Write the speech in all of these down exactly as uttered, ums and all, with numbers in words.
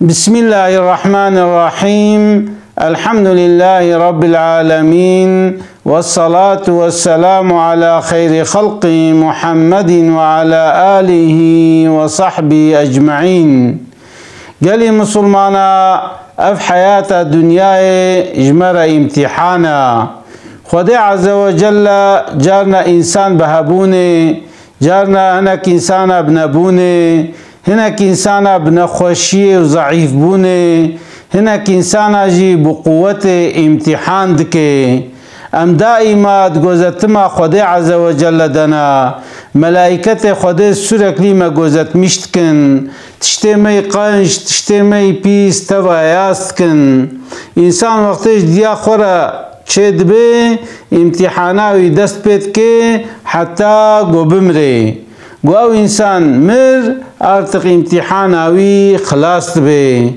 بسم الله الرحمن الرحيم. الحمد لله رب العالمين. والصلاة والسلام على خير خلقه محمد وعلى آله وصحبه أجمعين. Gelî misilmana, ev heyata dinyayê ji me re îmtîhan e. Xwedê Azze ve Celle carna însan bi hebûnê, carna hinek însana bi nebûnê, hinek însana bi nexweşiyê û zeîfbûnê, hinek însana jî bi quwetê îmtîhan dike. Em daîma di gozetima Xwedê Azze ve Celle de ne. Melaîketê Xwedê sûreklî me gozetmîş dikin. Tiştê me yî qenc, tiştê me yî pîs teva yas dikin. Însan wextê ji diya xwe re çê dibe, îmtîhana wî dest pê dike heta ku bimrê. Ku ew însan mir, artiq îmtîhana wî xilas dibe.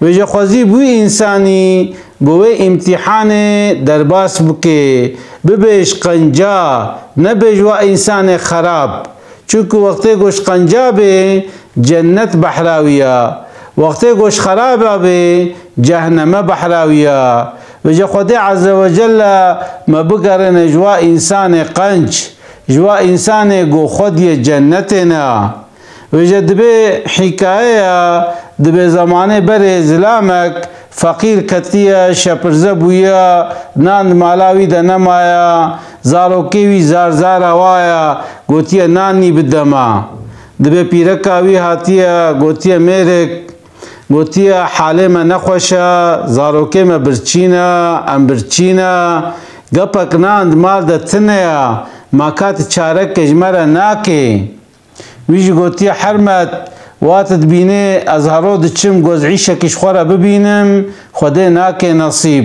Vêje xwezî bi wî însanî ku wê îmtîhanê derbas bike, bibe ji qenca, nebe ji wa însanê xerab. Çunku wextê ku ji qenca bê, cennet behra wî ya. Wextê ku ji xeraba bê, cehneme behra wî ya. Vêje Xwedê Azze ve Celle me bigerîne ji wa însanê qenc, ji wa însanê ku xwediyê cennetê ne. Vêje dibe hîkayeya, dibe zemanê berê zilamek feqîr ketiye, şepirze bûye, nan di mala wî de nemaye, zarokê wî zar zar awaya, gotiye, nan nî bide me. Dibe pîreka wî hatiye, gotiye, mêrik, gotiye, halê me nexweş e, zarokê me birçî ne, em birçî ne, gepek nan di mal de tune ye, ma ka tu çareke ji me re nakê? Wî jî gotiye, Hermet, wa tu dibînê ez hero diçim, ku ez îşekî ji xwe re bibînim, Xwedê nake nesîb.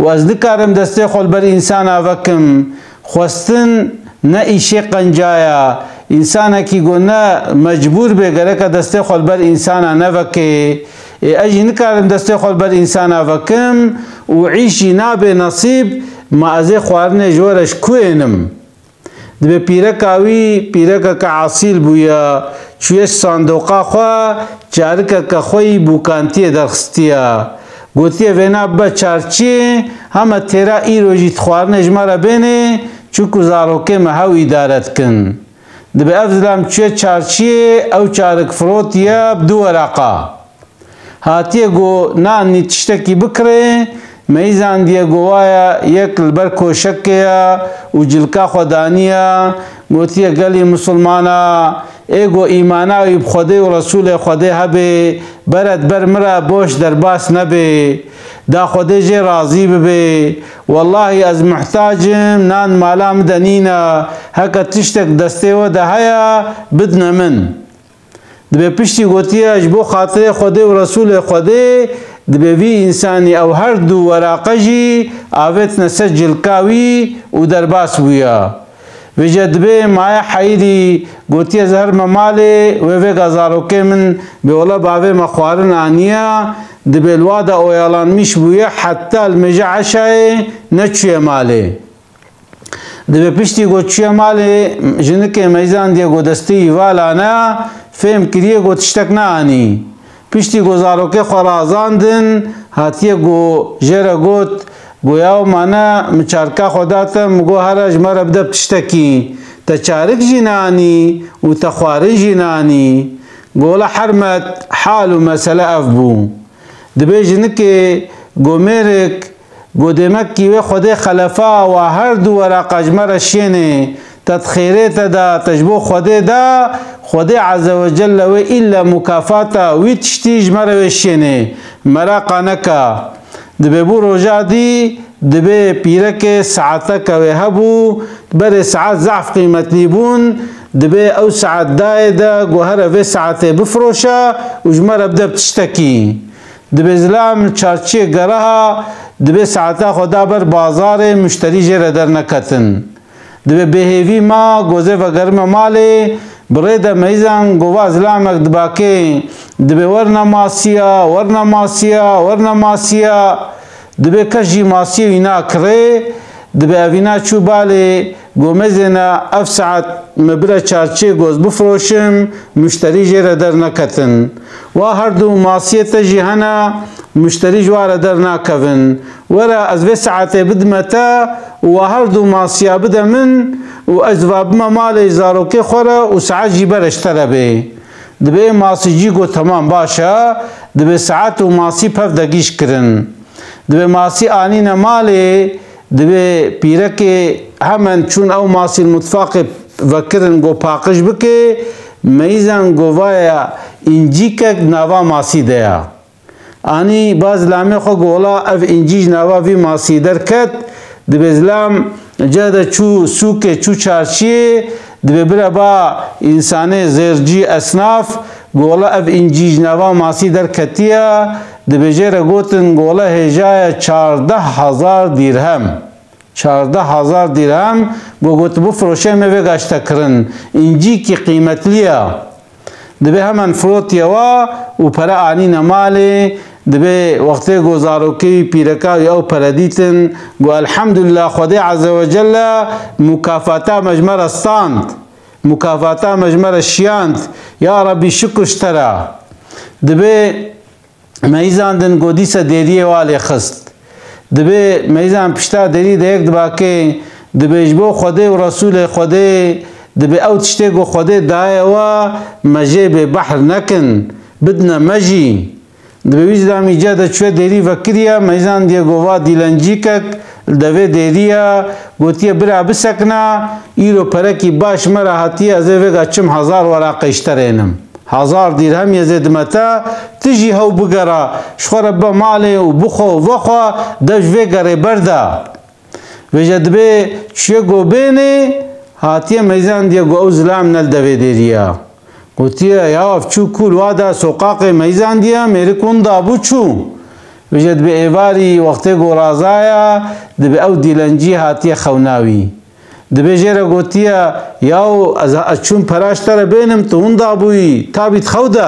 Û ez nikarim destê xwe li ber însana vekim. Xwestin ne îşê qenca ye. Însanekî ku ne mecbûr bê, gereke destê xwe li ber însana neveke. Ê, ez jî nikarim destê xwe li ber însana vekim û îş jî nabe nesîb, ma ez ê xwarinê ji we re ji ku ênim? Dibe pîreka wî pîrekeke esîl bûye, çûye ji sandoqa xwe, çarikeke xwe yî bûkantiyê derxistiye. Gotiye, vêna bibe çarçiyê, hema têra îro jî tu xwarinê ji me re bênê, çunku zarokê me hew îdare dikin. Dibe ev zilam çûye çarçiyê, ew çarik firotiye bi du weraqa. Hatiye ku nanî tiştekî bikirê, meyzandiye ku waya yek li ber koşekê ye û cilka xwe daniye, gotiye, gelî misilmana, ê ku îmana wî bi Xwedê û Resûlê Xwedê hebe, beret ber min re boş derbas nebe. Da Xwedê jê razî bibe. Wellahî ez muhtac im, nan mala min de nîne. Heke tiştek destê we de heye, bidine min. Dibe piştî gotiye, ji bo xatirê Xwedê û Resûlê Xwedê, dibe vî însanî ew her du weraqe jî avêtine ser cilka wî û derbas bûye. Vêje dibe maye heyirî gotiye, ez herime malê, wê vêga zarokê min bê, wela bavê me xwarin aniye, dibe li wa de oyalanmîş bûye, heta li mêje eşayê neçûye malê. Dibe piştî ku çûye malê, jinikê meyzandiye ku destê wî vala ne, fêm kiriye ku tiştek neanî. Piştî ku zarokê xwe razandin, hatiye ku jê re got, ku yaw mane, min çarika xwe da te, min got here ji me re bide bi tiştekî. Te çarik jî neanî û te xwarin jî neanî. Gola hermet, hal û mesele ev bû. Dibe jinikê ku mêrik, ku demekî wê Xwedê xelefa wa her du weraqa ji me re şênê, te di xêrê te de, te ji bo Xwedê de, Xwedê Azze ve Celle wê îlle mukafata wî tiştî ji me re wê şênê. Meraqa neke. Dibe bû roja dî, dibe pîrekê saeteke wê hebû, berê saet zehf qîmetlî bûn, dibe ew saet dayê de ku here vê saetê bifiroşe û ji me re bide bi tiştekî. Dibe zilam çarçiyê gereha, dibe saeta xwe da ber bazarê, muşterî jê re derneketin. Dibe bêhêvî ma, gozê vegerime malê, bi rê de meyzan gova zilamek dibakê. Dibe werne masiya, werne masiya, werne masiya. Dibe kes jî masiyê wî nakirê. Dibê evîna çû balê, got, "Mezêne, ev saet min bire çarçiyê, got, ez bifiroşim, muşterî jê re derneketin. Wa her du masiyê te jî hene, muşterî ji wa re dernakevin. Were ez vê saetê bidime te û wa her du masiya bide min û ez va bime malê zarokê xwe re û saet jî bere ji te re bê." Dibê masîcî got, "Temam, baş e." Dibê saet û masî pev degîş kirin. Dibê masî anîne malê, dibê pîrekê hemen çûn ew masî li mutfaqê vekirin, got, "Paqij bike." Meyzan got, "Vaya încîkek nava masî de ya." Anî ba zilamê xwe, got, "Wela ev încî ji nava vî masî derket." Dibê zilam cih de çû sûkê, çû çarşiyê, dibê bire ba însanê zêrcî, esnaf, got, "Wela ev încî ji nava masî derketiye." Dibê jê re gotin, got, "Wela hêja ye çardeh hezar dîrhem." Çardeh hezar dîrhem, got, "Got bifiroşe, me vêga ji te kirin. Încîkî qîmetli ye." Dibê hemen firotiye wa û pere anîne malê. Dibê wextê ku zarokê wî, pîreka wî ew pere dîtin, got, "Elhamdulillah, Xwedê Azze ve Celle mukafata me ji me re stand. Mukafata me ji me re şiyand. Ya Rabbî, şukir ji te re." Dibê meyzandin, got, dîsa dêriyê wa lê xist. Dibê meyzan pişta dêrî de yek dibakê, dibê, "Ji bo Xwedê û Resûlê Xwedê, dibê ew tiştê ku Xwedê daye we, me jê bêbehr nekin, bidine me jî." Dibê wî zilamî cih de çûye dêrî vekiriye, meyzan diye, got, "Va dîlencîkek li devê dêrî ye, gotiye, 'Bira bisekine, îro perekî baş me re hatiye, ez ê vêga çim hezar weraqê ji te rênim. Hezar dîrhem ez ê dime te, tu jî hew bigere, ji xwe re be malê û bixwe û vexwe, dev ji vê gerê berde.'" Vêje dibê çûye, got, "Bênê", hatiye meyzan diye, got, "Ew zilam ne li devê dêrî ye." Gotiye, "Ya ev çû kû li wa da soqaqê meyzan diye, mêrik winda bû çû." Vêje dibê êvarî wextê ku razaya, dibê ew dîlencî hatiye xewna wî. Dibê jê re gotiye, "Yaw, ez, ez çûm pera ji te re bênim, tu winda bûyî, tabî di xew de.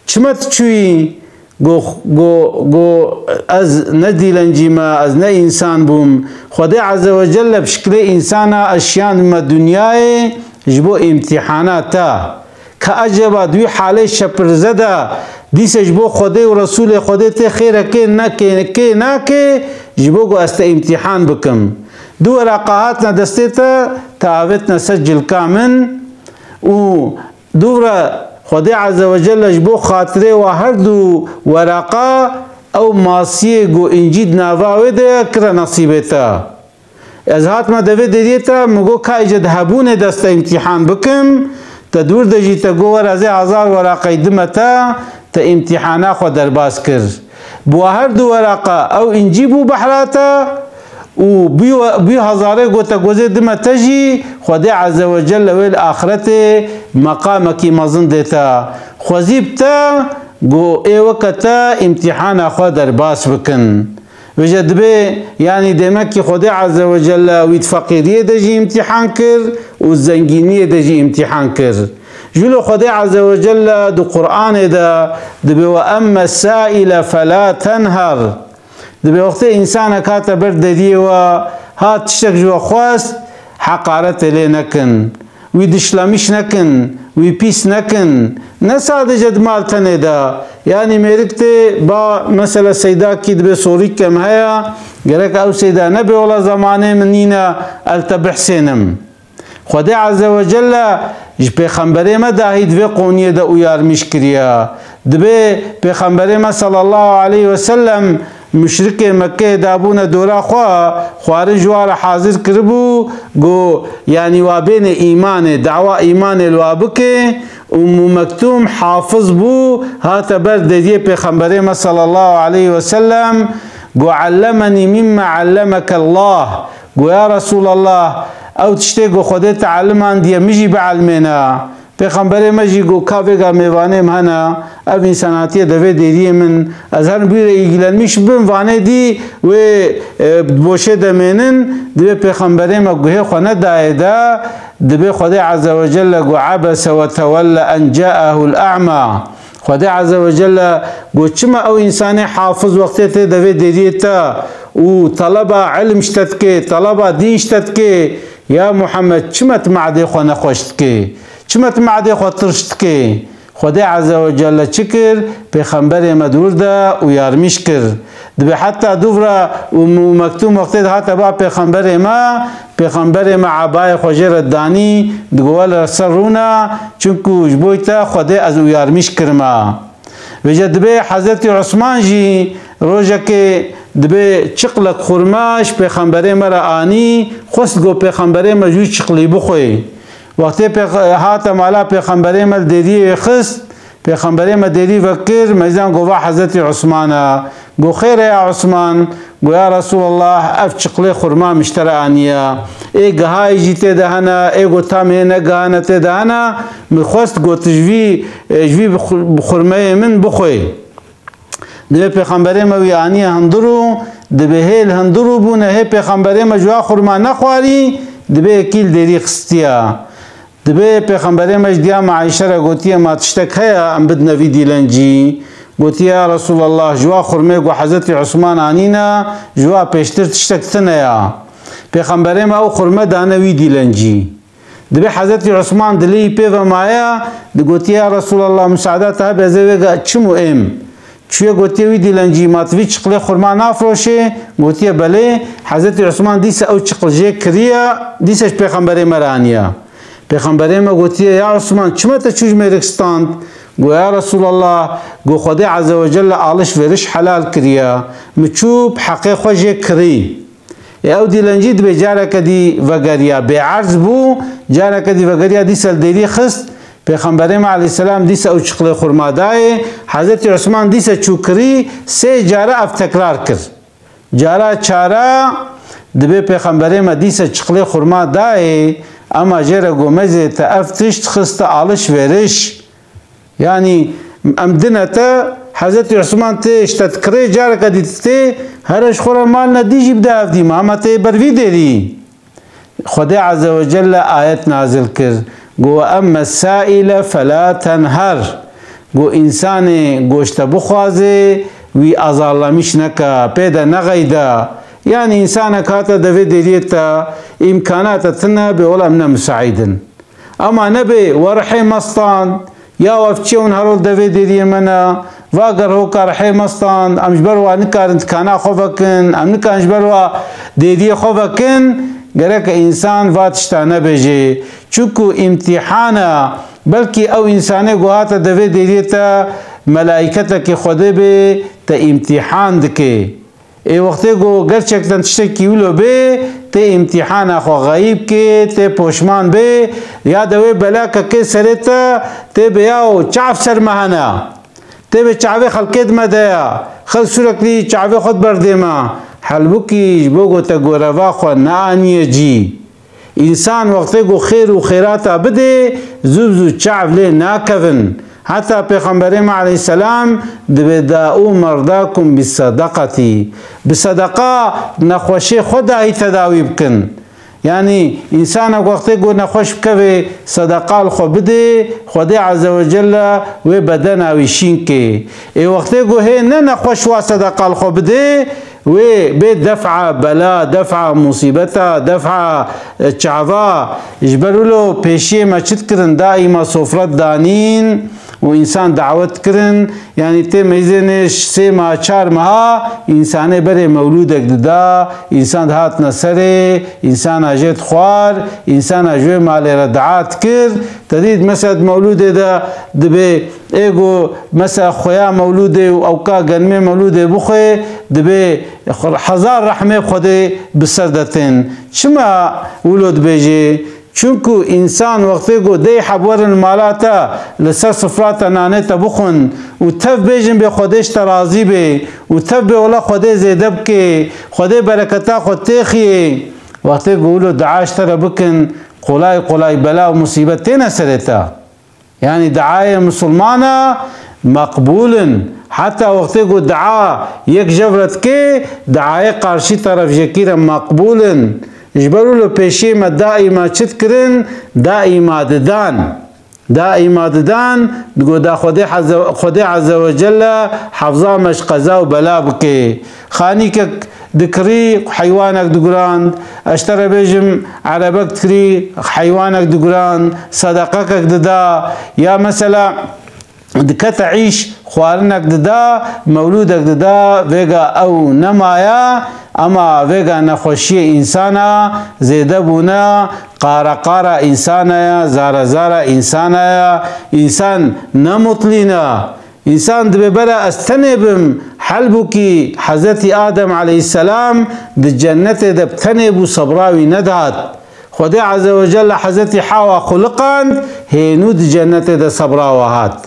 Çima tu çûyî?" Go, go, go, "Ez ne dîlencî me, ez ne însan bûm. Xwedê Azze ve Celle bi şiklê însana ez şiyandime dinyayê ji bo îmtîhana te. Ka eceba di wî halê şepirze de dîse ji bo Xwedê û Resûlê Xwedê tê xêrekê nekê, kê nakê, ji bo ku ez te îmtîhan bikim. Du weraqa hatine destê te, te avêtine ser cilka min û dûvre Xwedê Azze ve Celle ji bo xatirê wa her du weraqa ew masiyê ku încî di nava wê de ye kire nesîbê te. Ez hatime devê dêriyê te, min got, ka îce di hebûnê de ez te îmtîhan bikim, te dûr de jî te got, were ez ê hezar weraqey dime te, te îmtîhana xwe derbas kir. Bi wa her du weraqa ew încî bû behra te û bî we-, bî hezarê got te, got ez ê dime te jî, Xwedê Azze ve Celle wê li axretê meqamekî mezin dê te. Xwezî bi te, got ê weke te îmtîhana xwe derbas bikin. Vêje dibê, yanî demek ki Xwedê Azze ve Celle wî di feqîriyê de jî îmtîhan kir û zengîniyê de jî îmtîhan kir. Jûlo Xwedê Azze ve Celle di Qur'anê de dibê, "Ve emme sâile felâ tenher." Dibê wextê însanek hate ber deriyê we, hat tiştek ji we xwest, heqaretê lê nekin. Wî dişlemîş nekin, wî pîs nekin. Ne sadece di mal tenê de. Yanî mêrik tê ba mesela seydakî dibê sorîk kem heye, gerek ew seyda nebe, wela zemanê min nîne, ez te bihsênim. Xwedê Azze ve Celle ji pêxemberê me dahî di vê qoniyê de uyarmîş kiriye. Dibê pêxemberê me sallallahu aleyhi ve sellem muşrikê Mekkeyê dabûne dora xwe, xwarin ji wa re hazir kiribû, got, yanî wa bêne îmanê, dawa îmanê li wa bike. Ummu Mektûm hafiz bû, hate ber deriyê pêxemberê me sallallahu aleyhi ve sellem, got, "Ellemenî mimma ellemeke Allah." Got, "Ya Resûlallah, ew tiştê ku Xwedê te elimandiye, min jî bielmêne." Pêxemberê me jî got, "Ka vêga mêvanê min hene, ev însan hatiye devê dêriyê min, ez herim bi wî re îlgilenmîş bibim, vanê dî wê, e, di boşê de mênin." Dibê pêxemberê me guhê xwe nedayê de, dibê Xwedê Azze ve Celle got, "Abese ve tewelle en caehul a'ma." Xwedê Azze ve Celle got, "Çima ew însanê hafiz wextê tê devê dêriyê te û teleba ilm ji te dike, teleba dîn ji te dike, ya Muhammed, çima tu me'dê xwe nexweş dike? Çima tu me'dê xwe tirş dike? Xwedê Azze ve Celle çi kir? Pêxemberê me di wir de û yarmîş kir. Dibe heta dûvra û mu-, mektûm wextê dihate ba pêxemberê me, pêxemberê me ebayê xwe jê re danî, digo wele ser rûna, çunku ji bo te Xwedê ez û yarmîş kirime. Vêce dibe Hezretî Osman jî rojekê dibe çiqlek xurma ji pêxemberê me re anî, xwest go pêxemberê me jû çiqlî bixwe. Wextê pêx-, hate mala pêxemberê me li dêriyê wê xist, pêxemberê me dêrî vekir, meyzan go va Hezretî Osman e. Go xêr e ya Osman, go ya Resulallah, ev çiqlê xurma min ji te re aniye. Ê gihayê jî tê de hene, ê go tamê ne gihane tê de hene, min xwest go tu ji vî, e, ji vî bi xu-, bi xurmeyê min bixwe. Divê pêxemberê me wî aniye hundir û divê hê li hundir û bûne hê pêxemberê me ji wa xurma nexwarî, divê yekî li dêrî xistiya. Divê pêxemberê me ji diya me Ayşe re gotiye, ma tiştek heye em bidine vî dîlencî? Gotiye, ya Resulallah, ji wa xurmê ku Hezretî Osman anîne, ji wa pêştir tiştek tune ya. Pêxemberê me ew xurme dane wî dîlencî. Dibe Hezretî Osman dilê wî pê ve maye, digotiye, ya Resulallah, musaada te hebe ez ê vêga çim û êm. Çûye gotiye wî dîlencî, ma tu vî çiqlê xurma nafroşê? Gotiye belê. Hezretî Osman dîsa ew çiql jê kiriye, dîsa ji pêxemberê me re aniye. Pêxemberê me gotiye, ya Osman, çima te çû ji mêrik stand? Go ya Resulallah, go Xwedê Azze ve Celle aliş veriş helal kiriye. Min çû bi heqê xwe jê kirî. Ê ew dîlencî dibe careke dî vegeriya. Bêerz bû, careke dî vegeriya, dîsa li dêrî xist. Pêxemberê me aleyhisselam dîsa ew çiqlê xurma dayê. Hezretî Osman dîsa çû kirî, sê care ev tekrar kir. Cara çara dibe pêxemberê me dîsa çiqlê xurma dayê, ema jê re go mezê te ev tişt xiste aliş veriş. Yanî em dine te, Hezretî Osman tê ji te dikirê, careke dî tê, here ji xwe re mal ne dî jî bide hevdî me, hema tê ber vî dêrî. Xwedê Azze ve Celle ayet nazil kir, go, "Ve emme saile fela tenher." Go, însanê go ji te bixwaze, wî azarlamîş neke, pê de nexeyde. Yanî însanek hate devê dêriyê te, îmkanate tune, bê wela em ne misaîd in. Ema nebe we rihê me stand, ya ev çi ye hûn her rol devê dêriyê me ne, va ger hoka rihê me stand, em ji ber wa nikarin dikana xwe vekin, em nikarin ji ber wa dêriyê xwe vekin, gereke însan va tişta nebêje. Çunku îmtîhan e, belkî ew însanê ku hate devê dêriyê te, melaîketekî Xwedê bê, te îmtîhan dike. Ê wextê ku gerçekten tiştekî wilo bê, tê îmtîhana xwe xeyîb kê, tê poşman bê, ya de wê belakekê serê te tê bê, yaw çav ser me hene. Tê bê çavê xelkê di me de ya. Xelk sûreklî çavê xwe di berdê me. Helbûkî ji bo ku te goreva xwe neaniye cî. Însan wextê ku xêr û xêrata bidê, zû bi zû çav lê nakevin. Heta Pêxemberê me aleyhisselam dibe, "Da'u merdakum bis sadaqati." Bi sedeqa nexweşê xwe dahî tedawî bikin. Yanî însanek wextê ku nexweş bikeve, sedeqa li xwe bidê, Xwedê Azze ve Celle wê bedena wî şîn kê. Ê wextê ku hê ne nexweş wa sedeqa li xwe bidê, wê bê def'a bela, def'a musîbeta, def'a, e, çava. Ji ber wilo pêşiyê me çi dikirin? Daîma sofret danîn û însan dawet dikirin. Yanî tê meyzênê sê meha, çar meha însanê berê mewlûdek dida, însan dihatine serê, însana jê dixwar, însana ji wê malê re dua dikir. Te dît mesela di mewlûdê de dibê, ê ku mesela xuya mewlûdê û ewka genimê mewlûdê bixwê, dibê hezar rehmê Xwedê bi ser de tên. Çima wilo dibêjê? Çunku însan wextê ku dey heb werin mala te, li ser sifra te nanê te bixwin û tev bêjin bê Xwedê ji te razî bê û tev bê wela Xwedê zêde bikê, Xwedê bereketa xwe têxiyê. Wextê ku wilo dua ji te re bikin, qolay qolay bela û musîbet têne serê te. Yanî duayê misilmana meqbûl in. Heta wextê ku dua yek jev re dike, duayê qarşî teref jekî re meqbûl in. Ji ber wilo pêşiyê me daîma çi dikirin? Daîma didan. Daîma didan, digot da Xwedê Azze, Xwedê Azze ve Celle hefza me ji qeza û bela bike. Xanîkek dikirî, heywanek digurand, ez ji te re bêjim, erebek dikirî, heywanek digurand, sedeqekek dida, ya mesela dikete îş, xwarinek dida, mewlûdek dida, vêga ew nemaya, ema vêga nexweşiyê însana zêde bûne, qara qara însana ye, zara zara însana ye, însan ne mutlî ne. Însan dibê bera ez tenê bim, helbûkî Hezretî Adem aleyhisselam di cennetê de bi tenê bû, sebra wî nedihat. Xwedê Azze ve Celle Hezretî Hawa xuliqand, hênû di cennetê de sebra we hat.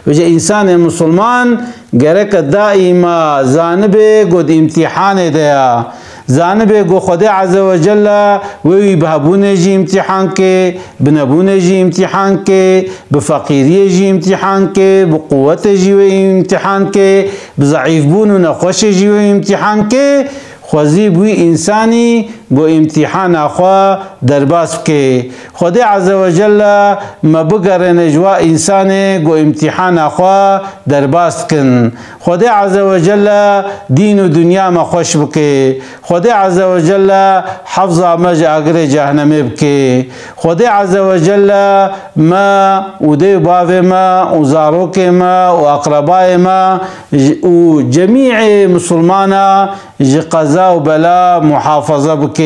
Vêce însanê misilman gereke daîma zanibe ku di îmtîhanê de ya. Zanibe ku Xwedê Azze ve Celle wê wî bi hebûnê jî îmtîhan ke, bi nebûnê jî îmtîhan ke, bi feqîriyê jî îmtîhan ke, bi quwetê jî wê îmtîhan ke, bi zeîfbûn û nexweşê jî wê îmtîhan ke. Xwezî bi wî însanî ku îmtîhana xwe derbas bike. Xwedê Azze ve Celle me bigerêne ji wa însanê ku îmtîhana xwe derbas dikin. Xwedê Azze ve Celle dîn û dinya me xweş bike. Xwedê Azze ve Celle hefza me ji agirê cehnemê bike. Xwedê Azze ve Celle me û dê û bavê me û zarokê me û aqrebayê me ji, û cemîê misilmana ji qeza û bela muhafaza bike.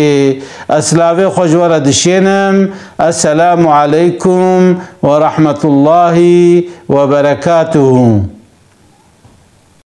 Ez silavê xwe ji we re dişênim. Esselamu aleykum ve rahmetullahi ve berekatuhu.